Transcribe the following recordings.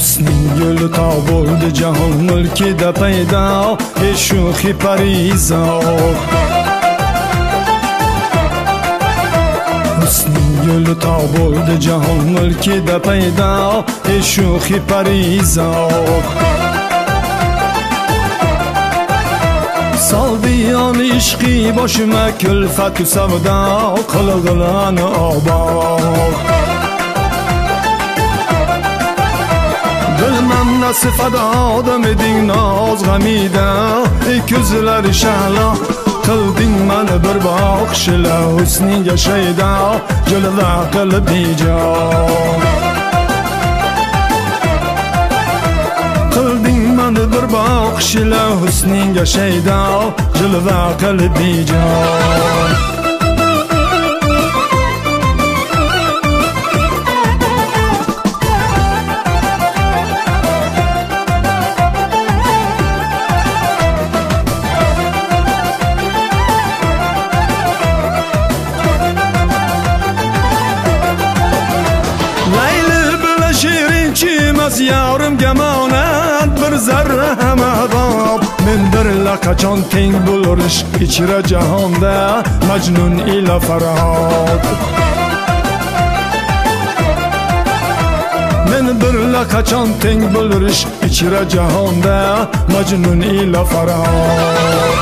Husning yo'li to bo'ldi jahon mulkida paydo, ey shuxi parizod. Husning yo'li to bo'ldi jahon mulkida paydo, ey shuxi parizod. Soldiyon ishqi boshima kulfatu savdo, qilg'ilani obod. Bilmam nasib odam eding noz g'amida, ey ko'zlari shahlo qilding mani bir boqishla, husningga shaydo jilva qilib bejo. Qilding mani bir boqishla, husningga shaydo jilva qilib bejo. Yarimga monand bir zarra ham azob, men birla qachon teng bo'lur ishq ichra jahonda Majnun ila Farhod. Men birla qachon teng bo'lur ishq ichra jahonda Majnun ila Farhod.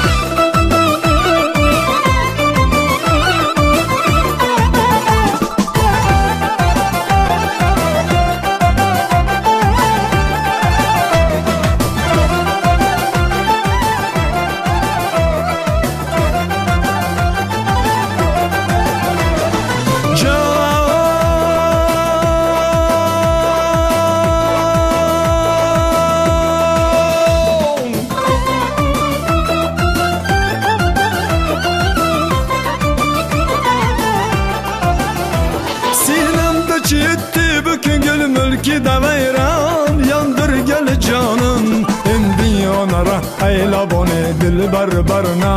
Mulkida vayron yondirgel jonim, endi yonar aylaboni dilbar barna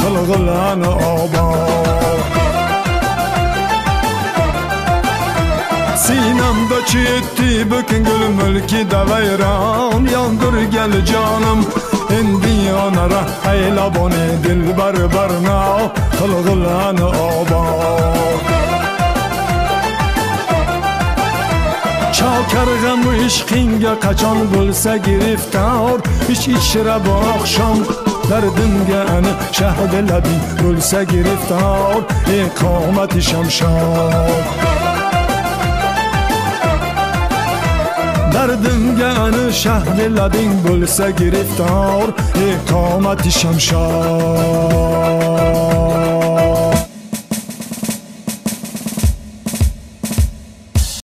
qilg'ilani obod. Sinamda chetdi bu ko'ngil mulkida vayron yondirgel jonim, endi yonar aylaboni dilbar barna qilg'ilani obod. Chokar g'am ishqingga qachon bo'lsa giriftor, ich ichra bu oqshom dardimga ani shahdi labing bo'lsa giriftor, ey qomati shamshod. Dardimga ani shahdi labing bo'lsa giriftor, ey qomati shamshod.